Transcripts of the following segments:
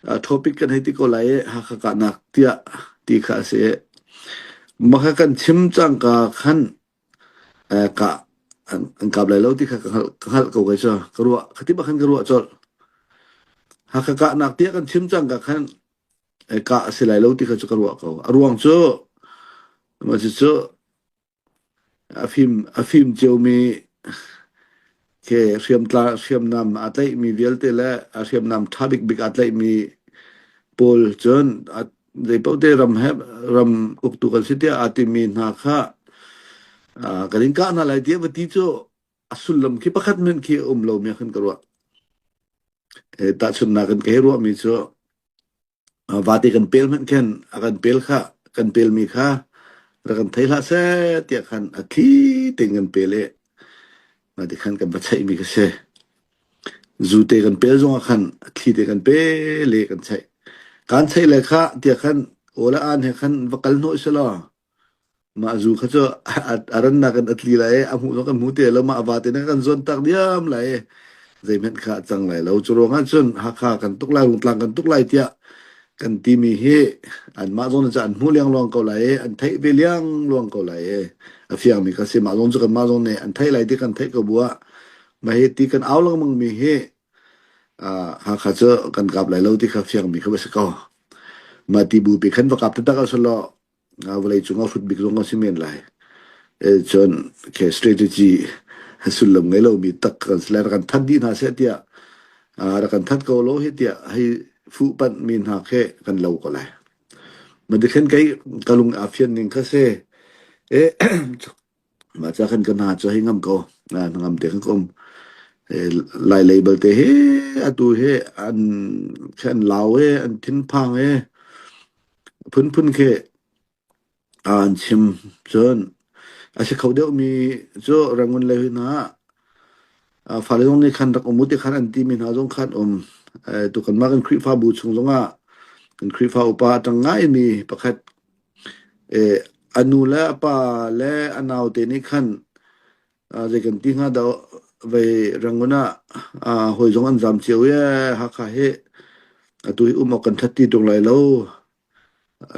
Topic kan hei ti ko lai i Hakha kahnak tiah ti kha a si. Mah kha kan chim cangka khan kah an kap lai lo ti kha ka hngalh ko kai cu. Ka ruah khati bak khan ka ruah colh. Hakha kahnak tiah kan chim cangka khan kah a si lai lo ti kha cu ka ruah ko. A ruang cu mah cucu A fim ciomi khi hriamnam aa tlaihmi vialte le a hriamnam ṭha bikbik aa tlaihmi pawl cun zeipaoh te ram he ram uktu kan si tiah aa timi hna kha kan in kah hna lai tiah va ti cu a sullam khi pakhat hmanh khi a um lomi ah khan ka ruah. Tahchunhnak in ka hei ruahmi cu Vate kan pel hmanh khin a kan pel kha kan pelmi kha rak kan thei hlah seh tiah khan a thli tein kan pel i mah ti khan kan va cheihmi kha si. Zute kan pel zongah khan a thli te kan pel i kan cheih. Kaan cheih le khah tiah khan aw le aan he khan va kal hnawh selaw Mah zu kha cu a rannak in a tli lai i a hmuh zong kan hmu ti lo. Mah vate nih a kan zuantak diam lai i zeihmanh kha a cang lai lo. Cu ruangah cun Hakha kan tuk lai, Rungtlang kan tuk lai tiah kan timi hi anmah zong nih cun an hmuh liangluang ko lai i an theih ve liangluang ko lai i a fiangmi kha si. Mah zong cu kanmah zong nih an theih lai ti kan theih ko bu ah mah hi ti kan au lengmangmi hi Hakha cu kan kap lai lo ti kha fiangmi kha va si ko. Mah ti bupi khan va kap taktak ah selaw vawleicung ah hrut bik zong a si men lai. Cun ke strategy sullam ngei lomi tak kan si lai. Rak kan that dih hna seh tiah rak kan that ko lo hi tiah hei fuh panh mi hna khi kan lo ko lai. Madikhen kei ka lung aa fian ning kha si. E Mah ca khan ka hna cu hei ngam ko. Hnangam te khan ka um. Lai lei balte hi atu hi an khi an lau i an thinphang i phunphun khi an chim. Cun a si kho deuhmi cu Rangoon lei hna ah fale zong nih khan rak um u ti khan an timi hna zong khan um. Tu kanmah kan Khrihfabu chung zongah kan Khrihfa upa a ṭang ngaimi pakhat A nu le a pa le a naute nih khan zei kan ti hnga dah vei Rangoon ah hawi zong an zam cio i Hakha hi atu hi um awk kan ṭhat ti ṭung lai lo.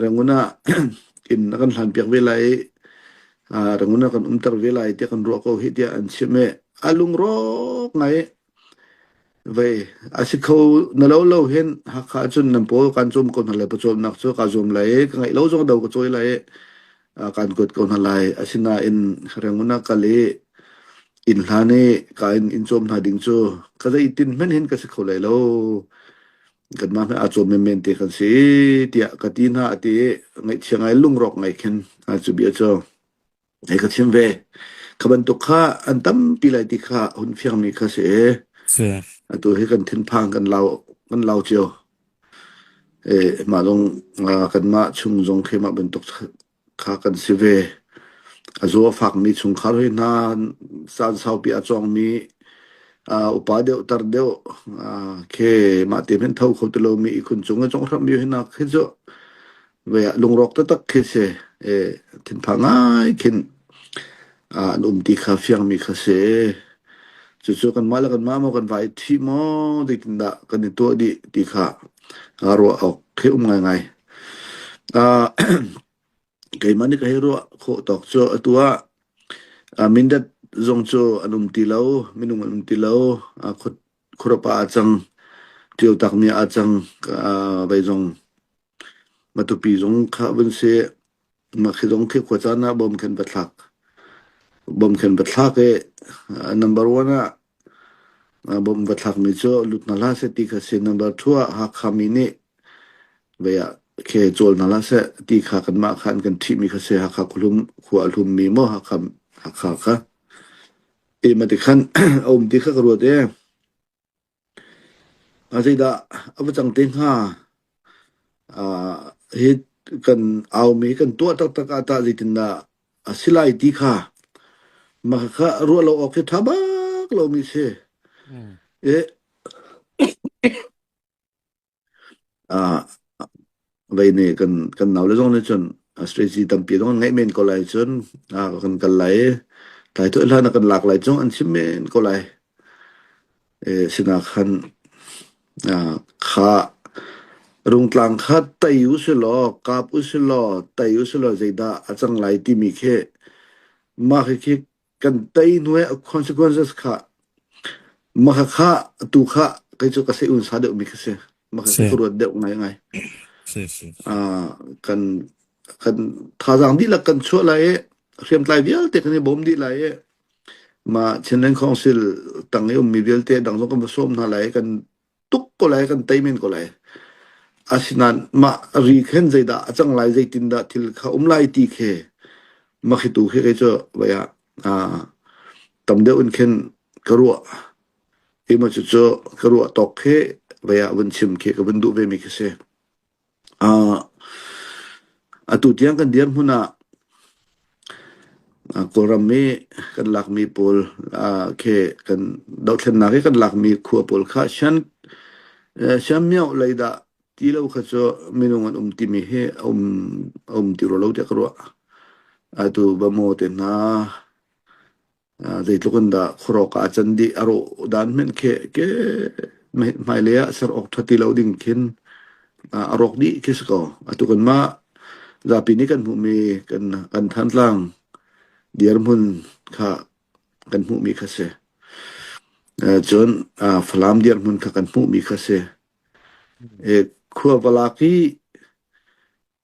Rangoon ah inn a kan hlanpiak ve lai i Rangoon ah kan umter ve lai tiah kan ruah ko hih tiah an chimh i a lungrawk ngai. Vei, a si kho na lo lo hin Hakha ahcun nan pawl kaan cawm ko hna lai pawcawmnak cu kaa zuam lai i ka ngeih lo zong do ka cawi lai i kaan kuat ko hna lai. Asinain Rangoon ah kal i inn hlan i ka in inn cawm hna ding cu ka zeitin hmanh hin ka si kho lai lo. Kanmah hmanh aa cawm menmen te kan si tiah ka ti hna a ti i ngaihchia ngai lungrawk ngai khin cu bia cu. Hei ka chim ve. Kha bantuk kha an tampi lai ti kha hun fiangmi kha si i Si. atu hi kan thinphang kan lau kan lau cio. E, mah zong kanmah chung zong khi mah bantuk kha kan si ve. A zaw a fakmi chungkhar hi hna caan saupi a cawngmi upa deuh tar deuh khi mah te hmanh tho kho ti lomi ihkhun cung i conghrammi hi hna khi cu Ve ah lungrawk taktak khi si. E, thinphang ngai khin an um ti kha fiangmi kha si. Cucu kanmah le kanmah maw kan vai ṭhi maw zeitindah kan i tuah dih ti kha ruah awk khi um ngaingai. Uh, keimah nih ka hei ruah khawh tawk cu atu ah Mindat zong cu an um ti lo, minung an um ti lo, khuarapa a cang, ṭio takmi a cang, vei zong Matupi zong kha vun si. Mah khi zong khi khuacaan ah bom khan va thlak. Bom khan va thlak i number one ah bom va thlakmi cu lut hna hlah seh ti kha si. Number two ah Hakha mi nih vei ah khe cawl hna hlah seh ti kha kanmah kha an kan ṭhihmi kha si. Hakha khuahlum khua a hlummi maw Hakha Hakha kha. E mah ti khan a um ti kha ka ruat i Zeidah a va cang te hnga? Hi kan aumi kan tuah taktak ah tah zeitindah a si lai ti kha mah kha ruah lo awk hi ṭha bak lomi si. I Vei nih kan kan naule zong nih cun strategy tampi zong an ngeih men ko lai cun kan kal lai i tlai thawh hlan ah kan lak lai zong an chim men ko lai. Sinah khan kha. Rungtlang kha tei usilaw, kap usilaw, tei usilaw zeidah a cang lai timi khi mah khikhi kan tei hnu i consequences kha mah kha tu kha kei cu ka sei unsa deuhmi khi si. Mah Si. khi ka ruat deuh ngaingai. Si si. Uh, kan kan thazaang dihlak kan chuah lai i hriamtlai vialte kan i bawm dih lai i mah Chinland Council tang i ummi vialte dang zong kan va sawm hna lai i kan tuk ko lai kan tei men ko lai. Asinain mah ri khin zeidah a cang lai zeitindah thil kha um lai ti khi mah khi tu khi kei cu vai ah ah, tam deuh in khin ka ruah. Hi ma cucu ka ruah tawk khi vai ah vun chim khi ka vun duh ve mi khi si. Ah, atu tiang kan dirhmun ah Kawlram i kan lakmi pawl khi kan dohthlennak i kan lakmi khua pawl kha Shan Shanmyo lei dah ti lo kha cu minung an um timi hi a um a um ti rua lo tiah ka ruah. Atu Bamaw te hna Zeitluk in dah khuarawk ah a can dih, a rawh dan hmenh khi ke hmailei ah ser awk ṭha ti lo ding khin a rawk dih khi si ko. Atu kanmah zapi nih kan hmuhmi kan kan Thantlang dirhmun kha kan hmuhmi kha si. Cun Falam dirhmun kha kan hmuhmi kha si. Khua va lak i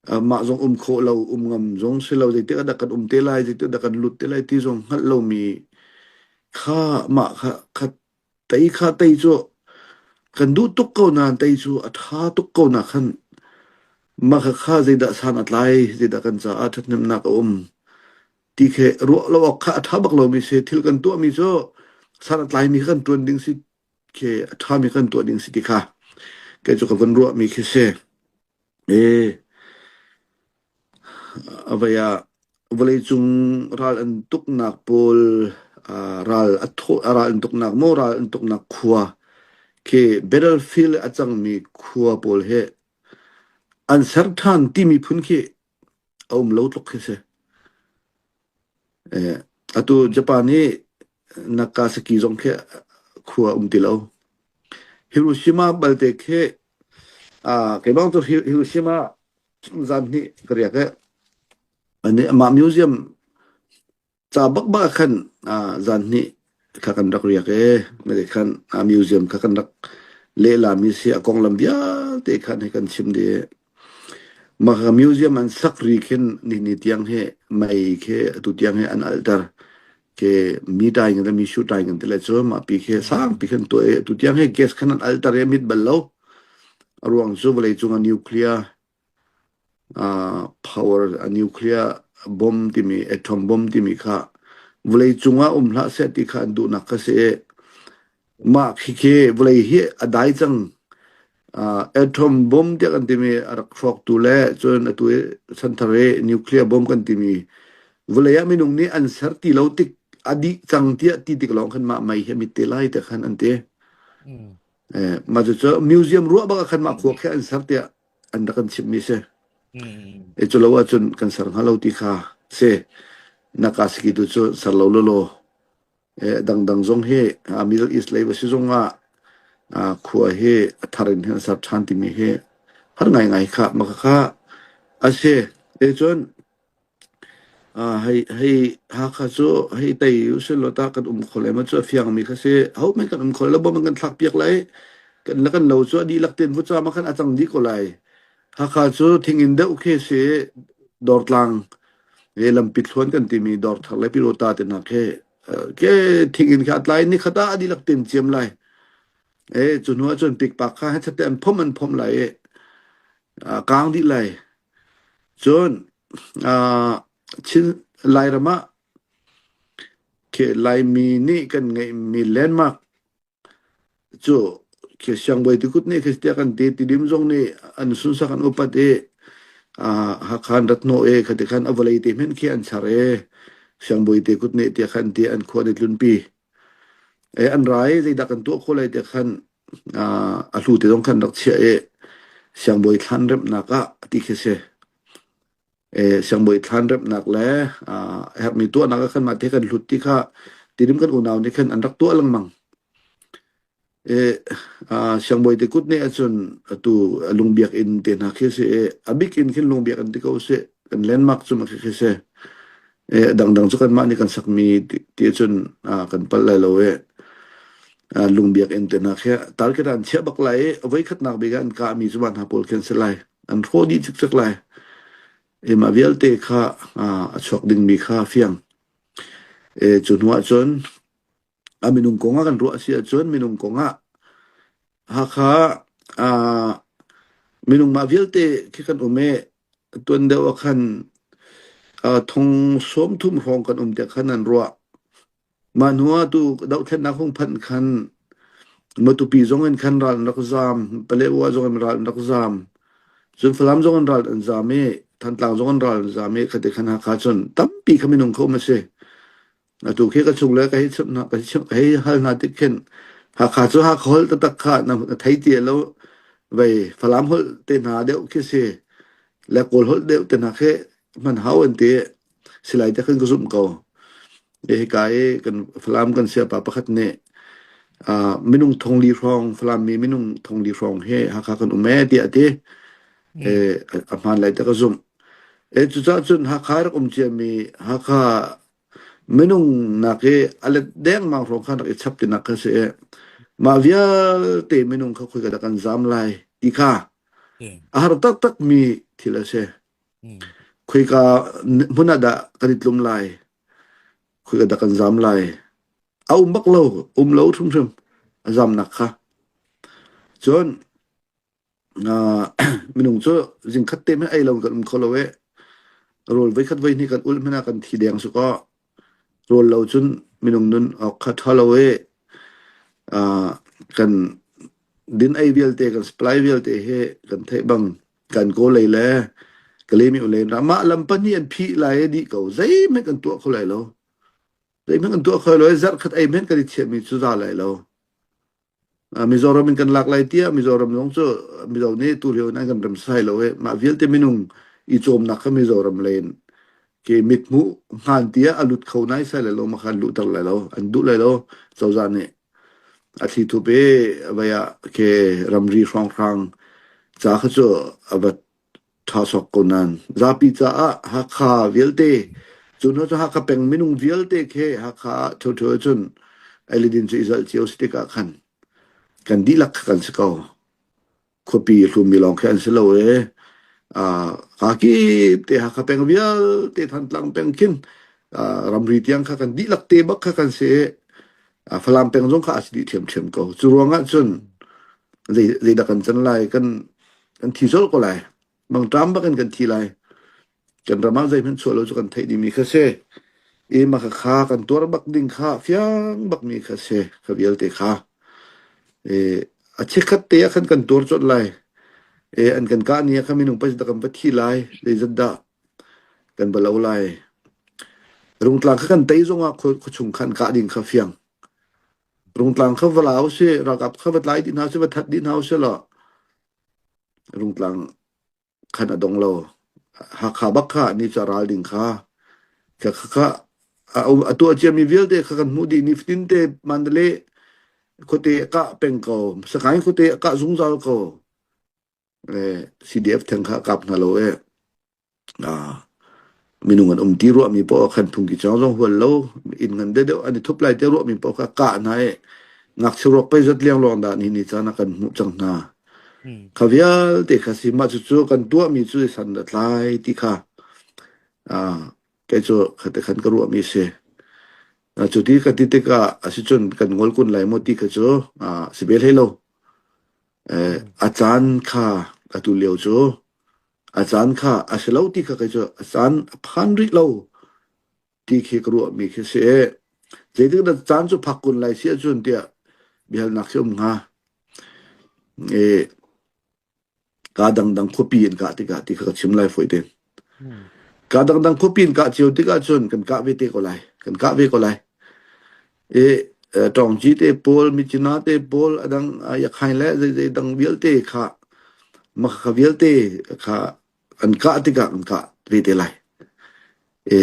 Mah zong um khawh lo, um ngam zong si lo, zeitik ah dah kan um te lai, zeitik ah dah kan lut te lai ti zong hngalh lomi kha mah kha kha tei kha tei cu kan duh tuk ko nain tei cu a ṭha tuk ko na khan mah kha kha zeidah san a tlai, zeidah kan caah ṭhathnemnak a um ti khi ruah lo awk kha a ṭha bak lomi si. Thil kan tuahmi cu san a tlaimi kha kan ṭuan ding si khi a ṭhami kan tuah ding si ti kha kei cu ka van ruahmi khi si. A vei ah vawleicung ral an tuknak pawl ral a thawh ral an tuknak maw ral an tuknak khua khi battlefield a cangmi khua pawl hi an ser ṭhan timi phun khi a um lo tluk khi si. Atu Japan hi Nagasaki zong khi khua um ti lo. Hiroshima balte khi keimah cu Hiroshima zan hnih ka riak i amah museum ca bakbak ah khan zan hnih kha kan rak riak i mate khan museum kha kan rak lehlami si a konglam vialte khan hei kan chim dih. Mah kha museum an sak ri khin nihni tiang hi mei khi atu tiang hi an alter. Ke mi taing le mi shu taing an ti le cu mah pi khi sangpi khan tuah i atu tiang hi gas khan an alter i a mit bal lo. A ruang cu vawlei cung ah nuclear power a nuclear bomb timi atom bomb timi kha vawlei cung ah um hlah seh ti kha an duhnak kha si i Mah khikhi vawlei hi a dai cang. Atom bomb tiah kan timi a rak hrawktu le cun atu i chanthar i nuclear bomb kan timi vawlei ah minung nih an ser ti lo tik a dih cang tiah ti tik lawng khan mah mei hi a mit te lai tiah khan an ti. Eh, mah cucu museum ruah bak ah khan mah khua khi an ser tiah an rak kan chimhmi si. E cu lo ahcun kan ser hnga lo ti kha si. Nagasaki tu cu ser lo lawlaw. Dangdang zong hi Middle East lei va si zongah khua hi a thar in hin a ser ṭhan timi hi har ngaingai kha mah khakha a si. Cun hei hei Hakha cu hei tei usih law tah kan um kho lai maw cu a fiangmi kha si. Ahohmanh kan um kho lai lo, bom an kan thlakpiak lai. Kan le kan lo cu a dihlak tein vutcaam ah khan a cang dih ko lai. Hakha cu thinginn deuh khi a si i Dawrtlang i lampi thluan kan timi Dawrthar le Pyidawta te hna khi ke thinginn kha a tlai nikhat ah a dihlak tein ciam lai. E cu hnu ahcun pikpak kha hechet te an phomh an phomh lai i a kaang dih lai. Cun Chin Lairam ah khi Laimi nih kan ngeihmi landmark Cu khi siangbawi tikut nih khi tiah kan ti Tidim zong nih an sunsak an upat i Hakha an rat hnawh i khati khan a vawlei te hmenh khi an char i siangbawi te kut nih tiah khan ti an khua an i tlunpi. E an ra i zeidah kan tuah khawh lai tiah khan a hlu te zong khan rak chiah i siangbawi thlan remhnak ah ti khi si. Siangbawi thlan remhnak le a herhmi tuahnak ah khan mah te kan hlut ti kha Tidim kan unau nih khan an rak tuah lengmang. E, siangbawi te kut nih ahcun atu lungbiak inn te hna khi si i a bik in khin lungbiak in ti ko sih kan landmark cu khi khi si. E, dangdang cu kanmah nih kan sakmi ti, ti ahcun kan palh lai lo e. Lungbiak inn te hna khi target an chiah bak lai i voi khatnak bik ah an kahmi cu mah hna pawl khi an si lai. An hrawh dih cikcek lai. E, mah vialte kha a chuak dingmi kha fiang. E, cu hnu ahcun A minung kong ah kan ruah a si ahcun minung kong ah Hakha ah minung mah vialte khi kan um i tuan deuh ah khan thong 30 hrawng kan um tiah khan an ruah. Mah hnu ah tu dohthlennak hung phanh khan Matupi zong in khan ral an rak zaam, Paletwa zong in ral an rak zaam, cun Falam zong in ral an zaam i Thantlang zong in ral an zaam i khati khan Hakha cun tampi kha minung kha um a si. Atu khi ka chung le ka hei chimh hna ka hei ka hei hal hna tik khin Hakha cu Hakha holh taktak kha na na thei ti lo vei Falam holh te hna deuh khi si le Kawl holh deuh te hna khi hman hau an ti silai te khin ka zumh ko. E hika i kan Falam kan siapa pakhat nih uh, minung thongli hrawng Falam mi minung thongli hrawng he Hakha kan um e tiah a ti. E a hmaan lai te ka zumh. E cucaah cun Hakha rak um ciami Hakha Minung nak i a let dengmang hrawng khan rak i chap tinak kha si i mah vialte minung kha khoika dah kan zam lai ti kha a har taktakmi thil a si. Khoika hmun ah dah kan i tlum lai, khoika dah kan zam lai. A um bak lo, um lo hrimhrim a zamnak kha. Cun minung cu zingkhat te hmanh ei lo kan um kho lo i rawl voikhat voihnih kan ulh hmanh ah kan thi deng si kaw rawl lo cun minung nun awk kha ṭha lo i kan din ei vialte kan supply vialte hi kan theih bang kan kaw lei le Kalemi u lei mah lam pahnih an phih lai i dih ko zeihmanh kan tuah kho lai lo zeihmanh kan tuah kho lai lo i zarh khat ei hmanh kan i thiahmi cu za lai lo. Mizoram in kan lak lai tiah Mizoram zong cu Mizo nih tu lio in an kan rem sai lo i mah vialte minung i cawmnak kha Mizoram lei in ke mithmuh hngan tiah a lut kho nai sai lai lo ma khan luhter lai lo an duh lai lo cozah nih a thli thup i vai ah ke ramri hrawnghrang ca kha cu a va ṭha sawk ko nain zapi caah Hakha vialte cu hnu cu Hakha peng minung vialte khi Hakha ah ṭhioṭhio cun eilidin cu i zalh cio si tikah khan kan dihlak kha kan si ko. Khuapi hlummi lawng khi an si lo i kaa kip te Hakha peng vialte Thantlang peng khin ramri tiang kha kan dihlak te bak kha kan si i Falam peng zong kha a si dih ṭhiamṭhiam ko. Cu ruangah cun zei zeidah kan can lai kan kan thi colh ko lai. Mangṭam bak in kan thi lai. Kan ram ah zeihmanh chuah lo cu kan theih dihmi kha si. I mah kha kan tuar bak ding kha fiang bakmi kha si kha vialte kha. I a chikkhat te ah khan kan tuar colh lai. I an kan kah ni ah khan minung pei kan va thi lai. Zeizat dah kan va lo lai. Rungtlang kha kan tei zongah khuachung khan kah ding kha fiang. Rungtlang kha va la usih, ralkap kha va tlai dih hna usih, va that dih hna usih law Rungtlang khan a dong lo. Hakha bak kha ni cu a ral ding kha. Kha kha a tuah ciami vialte kha kan hmuh dih nifatin te Mandalay khuate a kah peng ko. Sakaing khuate a kah zungzal ko. CDF theng kha a kap hna lo e. Minung an um ti ruahmi paoh ah khan phungki cawng zong hual lo inn ngan deuhdeuh an i thup lai te ruahmi paoh kha kah hna i ngakchia ruak pei zat liangluang dah ni ni caan ah kan hmuh cang hna. Kha vialte kha si mah cucu kan tuahmi cu san a tlai ti kha kei cu khate khan ka ruahmi si. Cu ti ka ti tikah asicun kan ngol kun lai maw ti kha cu si bel hlei lo. A caan kha atu lio cu A caan kha a si lo ti kha kei cu a caan a phan rih lo ti khi ka ruahmi khi si. Zeitik dah caan cu phak kun lai si ahcun tiah biahalnak khi um hnga. E, kaa dangdang khuapi in kah tikah ti kha ka chim lai fawi te. Kaa dangdang khuapi in kah cio tikah cun kan kah ve te ko lai. Kan kah ve ko lai. E, Ṭawngci te pawl, Myitkyina te pawl, a dang Yakhain le zeizei dang vialte kha makha vialte kha an kah tikah an kah ve te lai. E,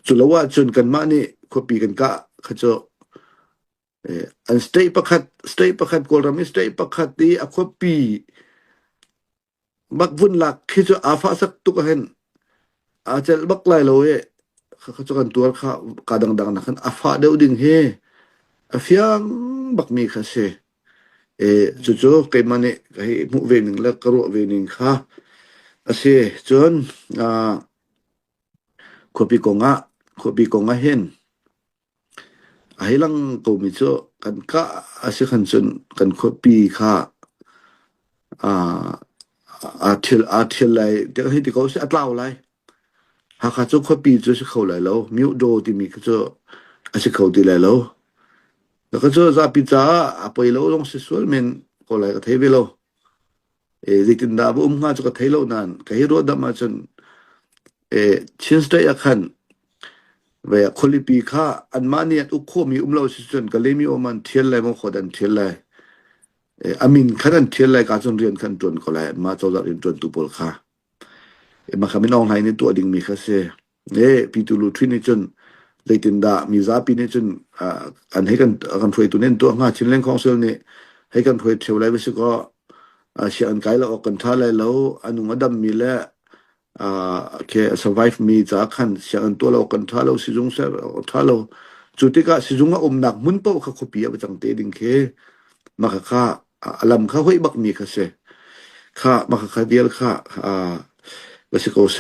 cu lo ahcun kanmah nih khuapi kan kah kha cu. An state pakhat state pakhat Kawlram i state pakhat i a khuapi bak vun lak khi cu aa fahsak tuk ahhin aa celh bak lai lo i khakha cu kan tuar kha ka dangdang nak khan a fah deuh ding hi a fiang bakmi kha si. E, cucu keimah nih ka hei hmuh ve ning le ka ruah ve ning kha a si. Cun uh, khuapi kong ah khuapi kong ah hin A hei lang komi cu kan kah a si khan cun kan khuapi kha aa ṭhial aa ṭhial lai ti hei ti ko seh a tlau lai. Hakha cu khuapi cu a si kho lai lo. Myodaw timi kha cu a si kho ti lai lo. Ka cu zapi caah a poi lo zong si sual men ko lai ka thei ve lo. E, zeitindah va um hnga cu ka thei lo nain ka hi ruahdamh ahcun e, Chin State ah khan ve khualipi kha anmah nih an uk khawhmi um lo si cun Kalemi um an thial lai maw khawt an thial lai. E, a min khan an thial lai ka cun rian khan tuan ko lai anmah cozah rian tuantu pawl kha. E, mah kha min Aung Hlaing nih tuah dingmi kha si. E, Pitu Lu Ṭhin nih cun zeitindah mizapi nih cun an hei kan kan hruaitu nih an tuah hnga Chinland Council nih hei kan hruai ṭheo lai va si kaw sianginn kai lo awk kan ṭha lai lo a nung a dammi le ke a survive mi ca khan sianginn tuah lo awk kan ṭha lo sizung ser awk ṭha lo cu tikah sizung a umnak hmun paoh kha khuapi ah va cang te ding khi mah kha a lam kha hoih bakmi kha si kha mah kha vial kha va si ko seh.